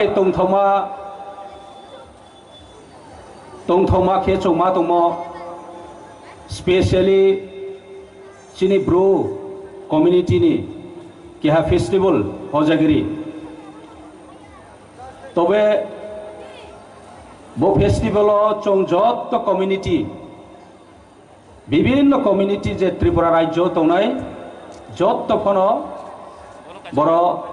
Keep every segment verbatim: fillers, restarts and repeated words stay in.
Tongthoma, tongthoma khe chwngma tongmo, specially chini Bru community ni keha festival Hojagiri. Tobe bo festival o chwng jotto community, bibinno community je Tripura rajyo tongnai, jotto phano boro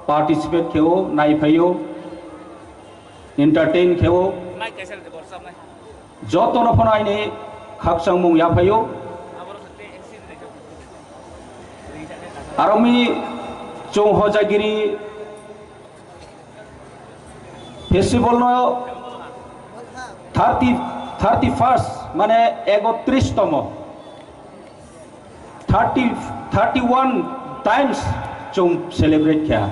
participate kheo, naiphaio, entertain kheo, jotono phano aini khakchangmung yaphaio. Aro mi chwng Hojagiri festival no thirty, thirty first mane ekotris tomo, thirty, thirty one times chwng celebrate kha.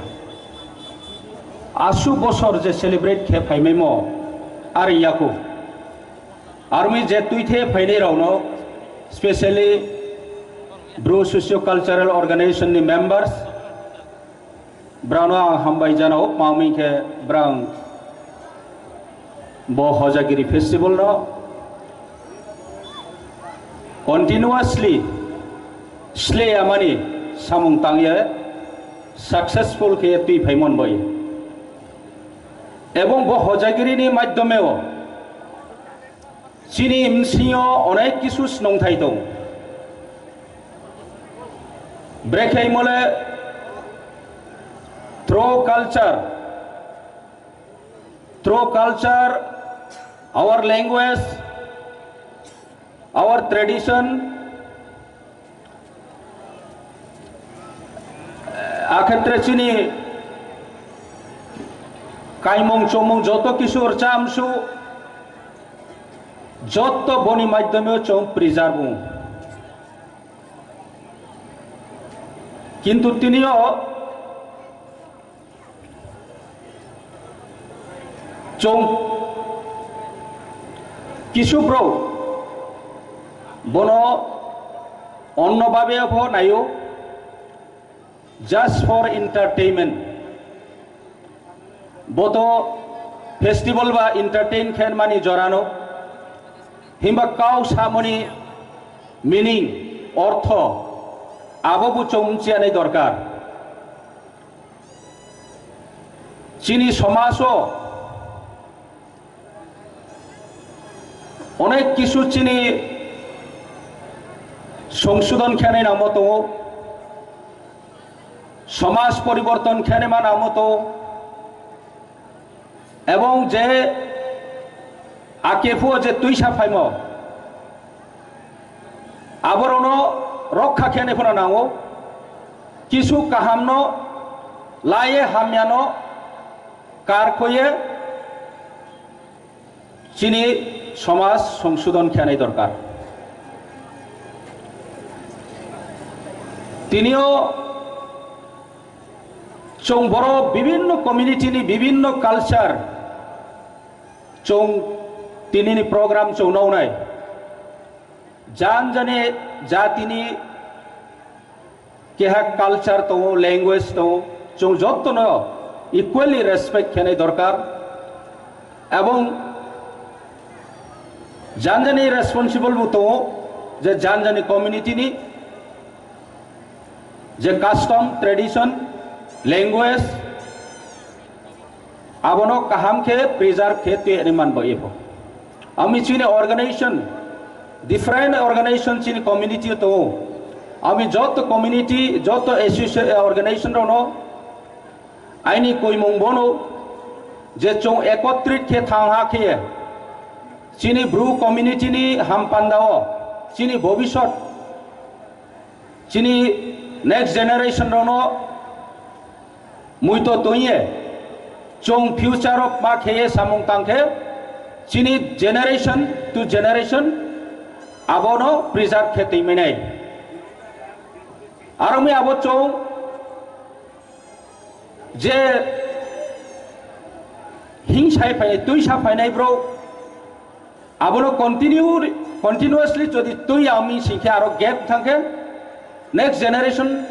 Asu bosor je celebrate khe phaimaimo ar yaku. Army je tuithe phainai rokno, specially Bru Socio Cultural Organization ni members, brano ang hambai jana o, maming khe brang bo Hojagiri festival no continuously sle amani samung tangye successful khe twi phaimon bai. Ebong bo Hojagiri ni madhyome o chini msingo onek kisu snongthai tong. Brekhe mole through culture, through culture, our language, our tradition, akhetre chini kaimung chomung joto kisu rchamsu joto boni madhyome chwng preserve wngo. Kintu tinio chwng kisu bro bono onno babe pho naio, just for entertainment. Boto festival ba entertain khen mani jorano himba kau samoni meaning, ortho, abo bo chwng chianai dorkar. Chini somajo onek kisu chini songsodon khenai nangmo tongo, somaj poriborton khenai ma nangmo tongo, ebong je akephuo je twisa phaimo, aborokno rokha khenai phano nango, kisu kahamno laiye hamyano karkhoye chini somaj songsodon khenai dorkar. Tinio chwng boro bibinno community ni bibinno culture chwng tinini program chwng noknai. Jan jani jatini keha culture tongo, language tongo, chwng jottono equally respect khenai dorkar. Ebong jan jani responsible bo tongo je jan jani community ni je custom, tradition, language, abono kaham khe preserve khe twi ani man bai pho. Ami chini organization, different organization chini community tongo. Ami joto community, joto association, organization rokno aini koimung bono je chwng ekotrit khe thang ha khe chini Bru community ni hampanda o chini bobisot chini next generation rokno muito tongye chwng future o ma kheye samung tang khe chini generation to generation abono preserve khe twi mwnai. Aro mi abo chwng je hingsai phainai, twisa phainai bro, abono continue, continuously jodi twi ya wngmi sing khe aro gap thang khe next generation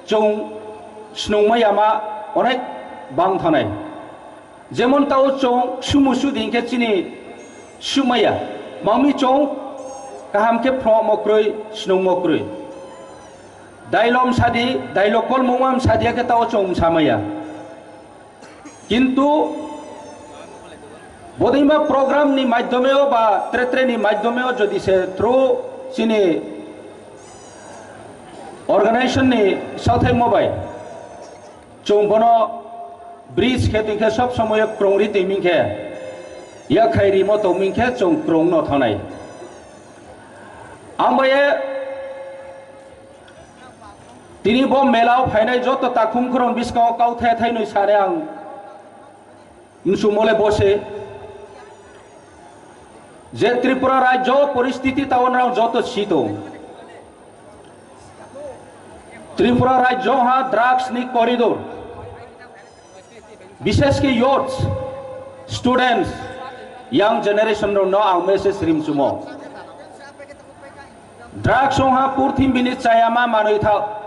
chwng snungma yama onek bang thanai. Jemon tao chwng sumu sudi hinkhe chini sumaya. Mangmi chwng kaham khe phromo kwrwi, snungmo kwrwi. Dailom sadi, dailok kolmungma sadi khe tao chwng samaya. Kintu bodima program ni madhyomeo ba tre tre ni madhyomeo jodi se through chini organization ni sathai mobai chwng bono bridge khe twi khe sob somoyo krongri twi ming khe yakhai rimo tong ming khe chwng krong no thanai. Ang bai tini bo melao phainai joto takhum khorang bwskango kau the thainwi sare ang. Msumole bose je Tripura rajyo poristiti tao nrang joto sito. Tripura rajyo ha drugs ni corridor. Bishesh khe youths, students, young generation rok no ang message rim chumo. Drugs wng ha purthimbi ni chayama manwi thao.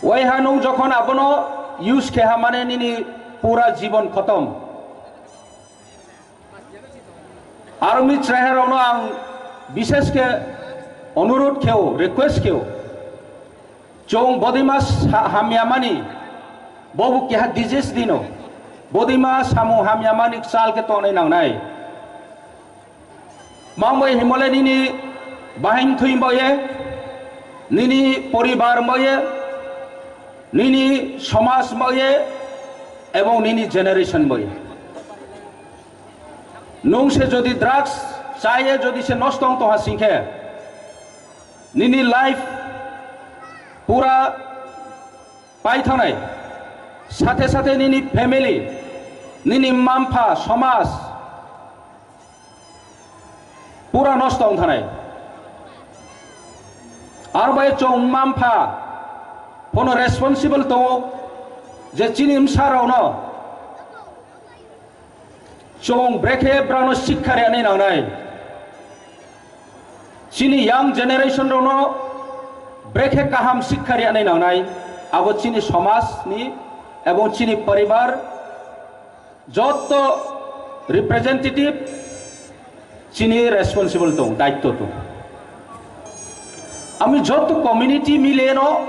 Waiha nwng jokhon abono use khe ha mane nini pura jibon khotom. Army chwrairokno ang bishesh khe onurod kheo, request kheo. Chwng bodima sa-, hamyamani, bobo keha disease dino. Bodima samung hamyamani chal khe tongnai nangnai. Mangbai himole nini bahing thui mbaye, nini poribar mbaye, nini somaj mbaye, ebong nini generation mbaye. Nwng se jodi drugs chaye jodi se nosto wng tongha singkhe, nini life pura pai thangnai, sathe sathe nini family, nini mma mpha, somaj, pura nosto wng thanai. Ar bai chwng mma mpha phono responsible tongo je chini bwsa rokno chwng brekhe brano sikha rwnai nangnai. Chini young generation rokno brekhe kaham sikha rwnai nangnai. Abo chini somaj ni ebong chini poribar Jotto representative chini responsible tong, daitto tong. Ami jotto community mile no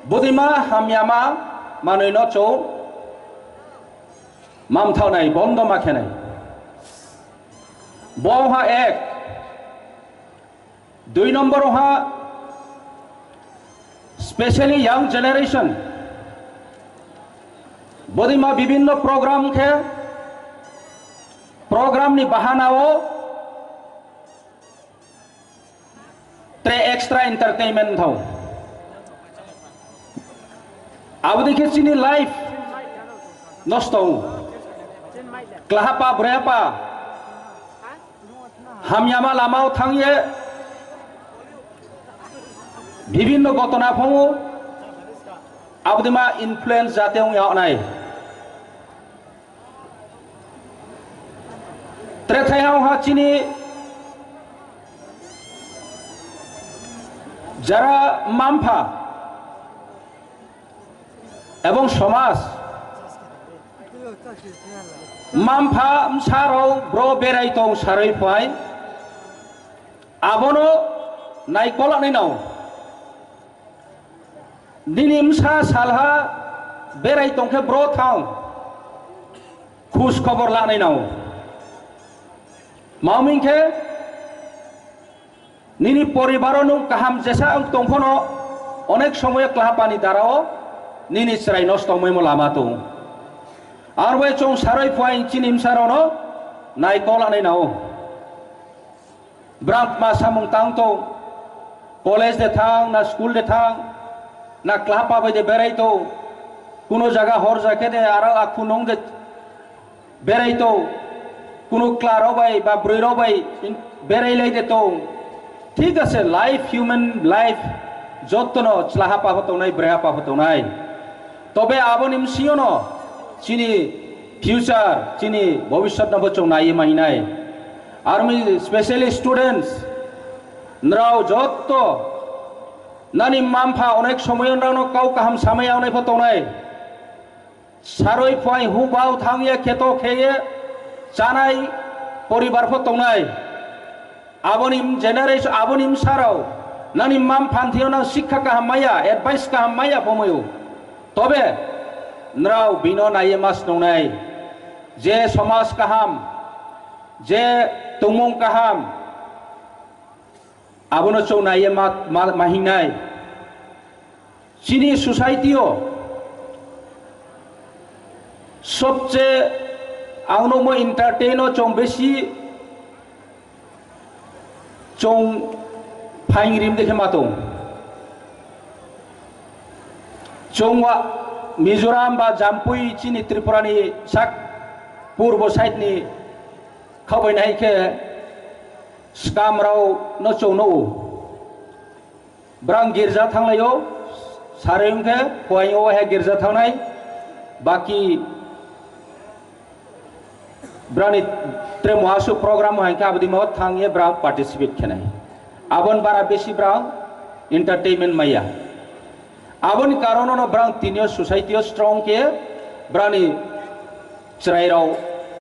bodima hamyama manwi no chwng mamthaunai, bondo ma khenai. Bo ha ek, Dui nombor ha, specially young generation, bodima bibinno program khe, program ni bahana o tre extra entertainment thao. Abodi khe chini life nosto. Klahapa, brehapa, hamyama lamao thangye bibinno gotona phongo, abodima influence jate wngya nai. Trethai ha chini jara mampha ebong somaj, mampha msarok bro berai tong saroi phai, abono naikolani nao. Nini msa salha berai tongkhe bro thang, khus khobor lanai nao. Maming khe Nini poribaro nwng kaham jesa wng tong phano, onek somoyo klahapani darao nini chwrai nosto wngmaimo lama tongo. Arbai chwng saroi phuaing chini bwsarokno nai kol anai nao. Brang ma samung tang tong, college de thang, na school de thang, na klahapa bai de berai tong, kuno jaga hor jakhe de aro akhu nong de berai tong, kunu kla rok bai ba bwrwi rok bai in-, berai lai de tong. Thik ase, life, human life, jotto no chwla hapa pho tongnai, bwrwi hapa pho tongnai. Tobe aboni bsing yo no chini future, chini bobisot no bo chwng nai ma hinai. Army specially students, nrao jotto nani mma mpha onek somoy nrao no kau kaham samai ya onai pho tongnai. Saroi phuaing hubao thangye kheto kheye chanai poribar pho tongnai. Aboni generation, aboni bwsarao nani mam phanthio nang sikha kaham maya, advice kaham maya phomaio. Tobe nrao bino naiye mas nongnai. Je somaj kaham, je tongmung kaham, abono chwng naiye ma, ma, mahingnai. Chini society o sobche ang nukmo entertain o chwng besi chwng phaing rim dekhe matong. Chwng wa Mizoram ba Jampui chini Tripura ni sak purbo side ni khabai nai khe scam rao no chwng no. Brang girja thanglaio, saroi wngkhe phuaio waha girja thangnai, baki brani tre muhasu program hai khe abodima thangye brang participate khenai. Abon bara besi brang entertainment maya. Aboni karono no brang tinio society o strong khe brani chwrairao